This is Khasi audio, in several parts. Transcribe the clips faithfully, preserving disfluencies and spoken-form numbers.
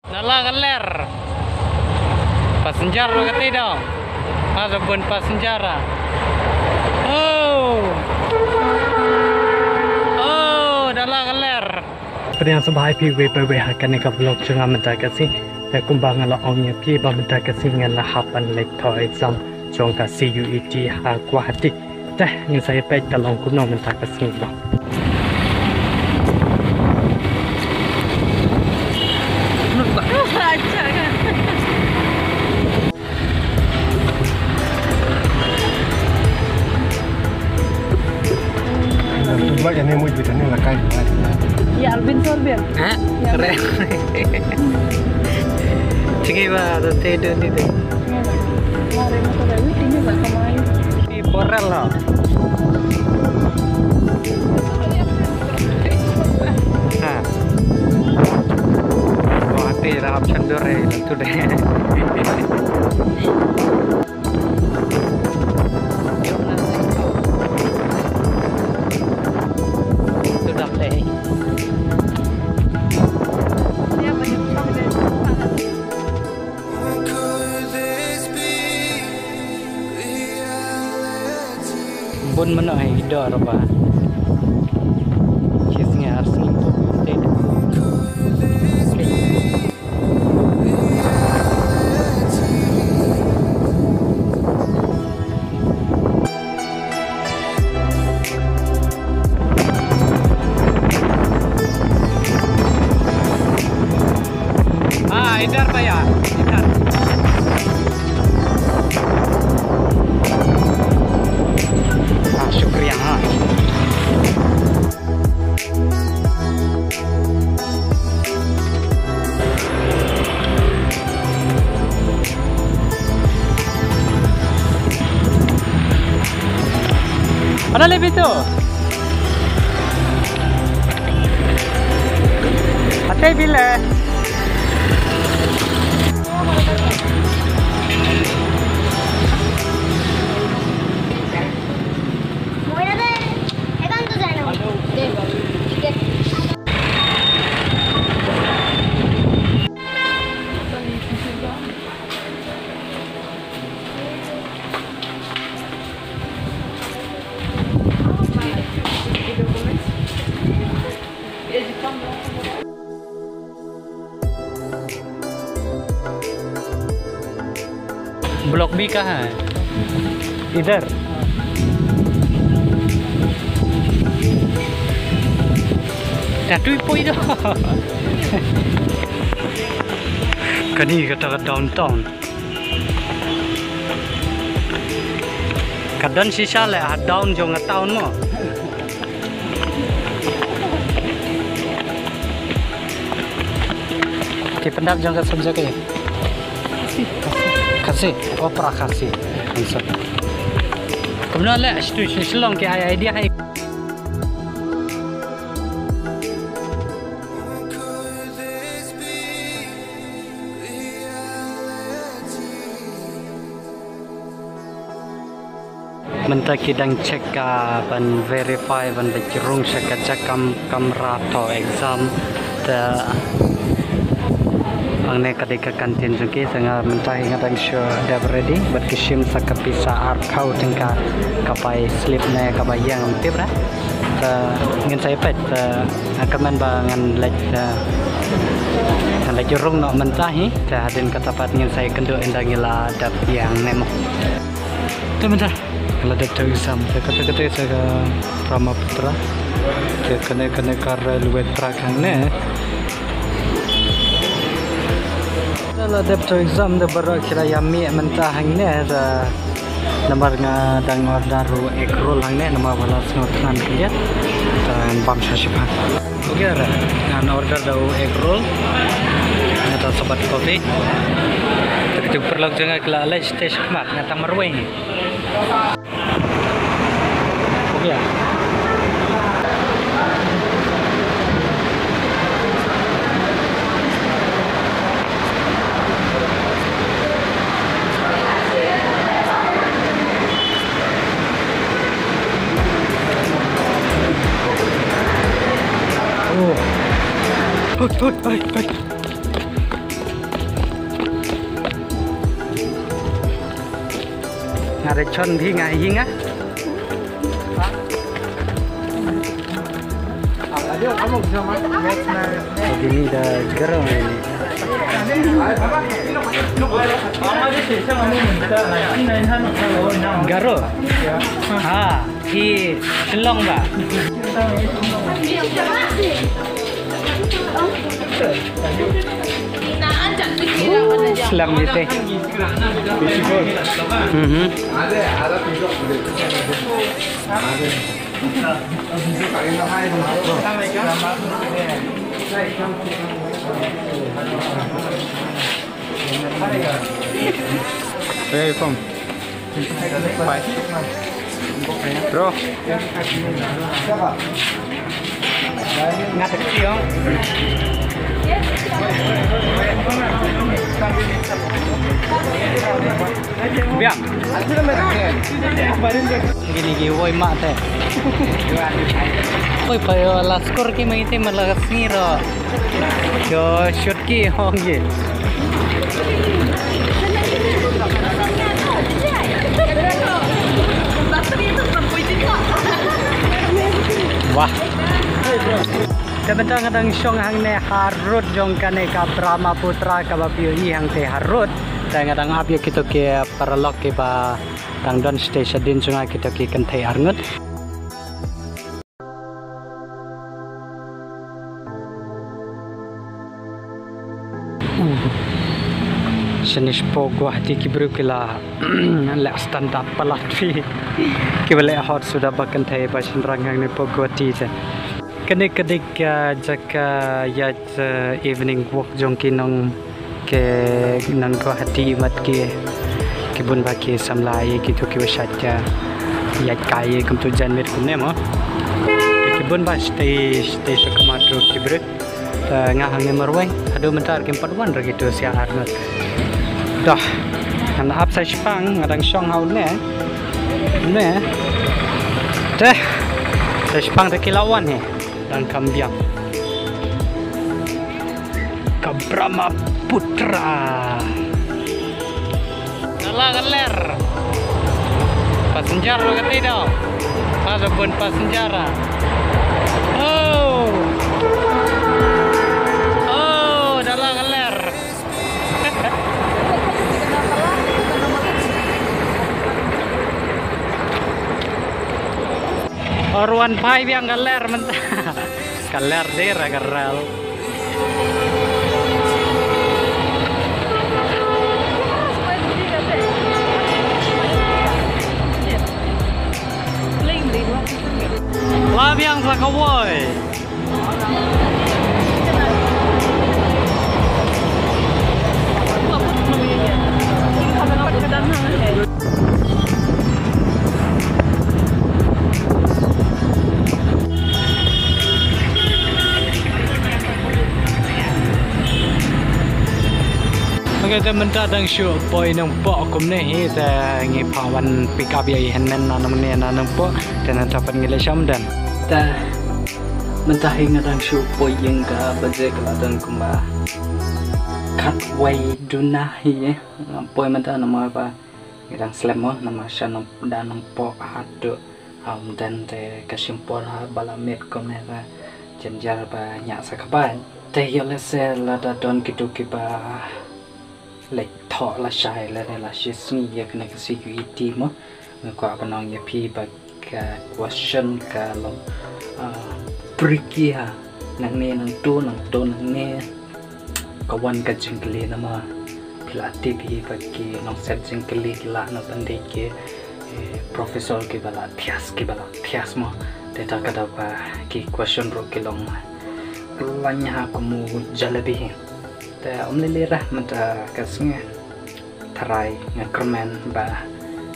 Nala ka ler. Passenger ka te dong. Ada bun passenger ah. Oh. Oh, nala ka ler. Pdiang sngewbha ïa phi wei pa wei ha kane ka vlog jong nga mynta ka sngi. Te kumba nga la ong ïa phi ba mynta ka sngi ngan la hap ban leit thoh exam jong ka C U E T ha Guwahati. Te ngin sa ïa peit ka long kumno mynta ka sngi ba. Ïa Alvin Sorbia. Ha? Ïa. Keren. Chingi ba, tu te dun ni tu. Ini borel lah. Ha. Wah, ti rahap chandur eh, tu deh. Tu dah deh. Bun mano ai dor ba. Kis ngar sing tu te. Ah, इधर भैया, इधर। Ah, shukriya, ha. Mana le bitu? Ate bile. Block B कहाँ है? इधर। Tatui poi do. Kani kata ka downtown. Ka don shisha le ha down jong ka town mo. Ki pyndap jong ka subject eh. Khasi. Oh, para Khasi. Kumno le stu Shillong ki ai idea hai. Mynta ki dang check ka ban verify ban leit rung sha ka jaka kam, kamra thoh exam. Te hangne ka dei ka canteen jong ki, te nga mynta hi nga dang shu dep ready bad ki shim sa ka pisa arphew tyngka, ka bai slip ne ka bai ïeng ngam tip re. Te ngin sa ïa peit, te nga kyrmen ba ngan leit, te ngan leit rung noh mynta hi, te hadien kata pat ngin sa ïa kynduh ynda ngi la dep ïeng ne mo. Te mynta la dep thoh exam, te kata kata sa ka Brahmaputra. Te kane kane ka railway track hangne. Te la dep thoh exam, te baroh ki la ïa mih mynta hangne, te namar nga dang order u egg roll hangne, namar ba la sngewthngan khyndiat. Te ngan bam sha shipang. Okay, re. Ngan order da u egg roll. Ngan da sa bad coffee. Te ki jong paralok jong nga ki la leit sha stage khmat, nga tang marwei. Okay. Oh. Hoi, hoi, hoi, hoi. Ada chon bhi nga hi nga. Pagini da garang ini. Garo. Ha, i Shillong ba. Slam gitu. Mhm. Hey, from. Bye. Bro. Nga tak siyo. Biang. Gini gi woi ma te. Woi pa yo la skor ki mai te ma la sngi ro. Yo shot ki hong ye. Wah. Te mynta nga dang shong hangne harud jong kane ka Brahmaputra kaba phi ïohi hangte harud. Te nga dang ap ïa kito ki paralok kiba dang don shatei shadien jong nga, kito ki kynthei arngut. Shane shapoh Guwahati ki briew ki la leh stand up palat phi. Kiba leh hot suda ba kynthei ba shynrang hangne poh Guwahati te. Kane ka dei ka jaka ïaid, eh, evening walk jong ki nong, ki nong Guwahati, mat ki, ki bun ba ki samla ïa kito kiba shait ïaid kai kumto janmiet kumne mo. Ki bun ba shatei shatei sha khmat ruh ki briew. Te nga hangne marwei haduh mynta kim pat wan ruh kito sha arngut. Dah, ngan ap sa shipang, nga dang shong ha une. Une. Te sa shipang te ki la wan hi. Dang kham biang. Ka Brahmaputra. Dala ka ler. Passenger ruh kata dei. Ka bun passenger ah. Oh. Oh, dala ka ler. Or wan phai biang ka ler mynta. Ka ler dei ra ka rel. La biang sa kawoi. Okay, te mynta dang shu poi Nongpoh kumne hi, te ngi phah wan pick up ïa i hynmen na nongne na Nongpoh, te nangta pat ngi leit sha Umden. Te mynta hi nga dang shu poi ïing, ka baje ka la don kumba khatwei duna hi. Nga poi mynta namar ba ngi dang slem mo, namar sha Nong, da Nongpoh haduh ha Umden te ka shim por haba la miet kumne, te jynjar ba ñiah sa kaba. Te ïoh lehse lada don kito kiba leit thoh lashai lane la shisngi ïa kane ka C Q E T mo. Nga kwah ban ong ïa phi ba ka question ka long, ah, bricky ha. Nangne nangto, nangto nangne. Ka wan ka jingkylli namar phi la tip hi ba ki nongset jingkylli ki lah na ban dei ki, eh, professor kiba la thias, kiba la thias mo. Te ta ka da ba ki question ruh ki long, la ñiah ha kum u jalebi hi. Te ym lei lei re mynta ka sngi. Tharai nga kyrmen ba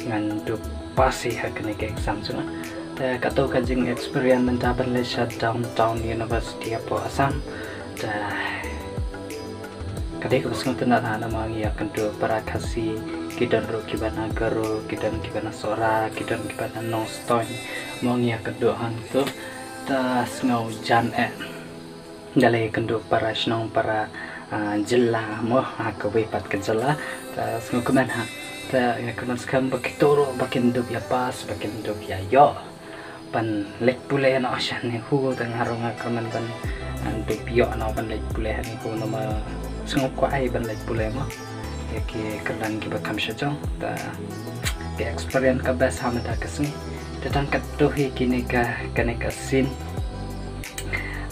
ngan dup pass hi ha kane ka exam jong nga. Te kato ka jing experience mynta ban leit sha Downtown University hapoh Assam. Te ka dei kaba sngewtynnat ha, namar ngi ïakynduh para Khasi, ki don ruh kiba na Garo, ki don kiba na Sohra, ki don kiba na Nongstoiñ. Mo ngi ïakynduh hangto. Te sngew jan eh. Da lei kynduh para shnong, para, ah, jylla mo, ha kawei pat ka jylla. Te sngewkmen ha. Te nga kyrmen skhem ba kito ruh ba kin dup ïa pass, ba kin dup ïa ïoh ban leit pule noh sha Nehru, te nga ruh nga kyrmen ban, ah, dup ïoh noh ban leit pule ha Nehru, namar sngewkwah hi ban leit pule mo ïa ki kyrdan kiba kham shajrong. Te ka experience ka best ha mynta ka sngi. Te tang katto hi kine ka, kane ka scene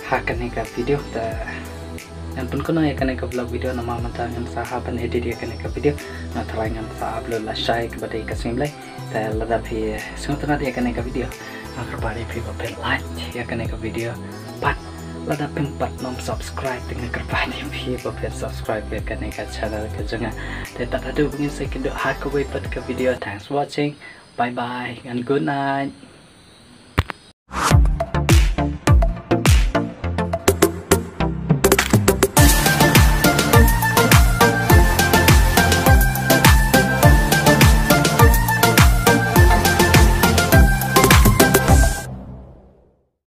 ha kane ka video. Te ngan pynkynmaw ïa kane ka vlog video namar mynta ngam sngewbha ban edit ïa kane ka video. Nga tharai ngam sa upload lashai kaba dei ka sngi Blei. Te lada phi sngewtynnat ïa kane ka video, nga kyrpad ïa phi ba phin like ïa kane ka video. Pat lada phim pat nym subscribe, te nga kyrpad ïa phi ba phin subscribe ïa kane ka channel ka jong nga. Te tad haduh ba ngin sa ïakynduh ha kawei pat ka video. Thanks for watching. Bye bye and good night.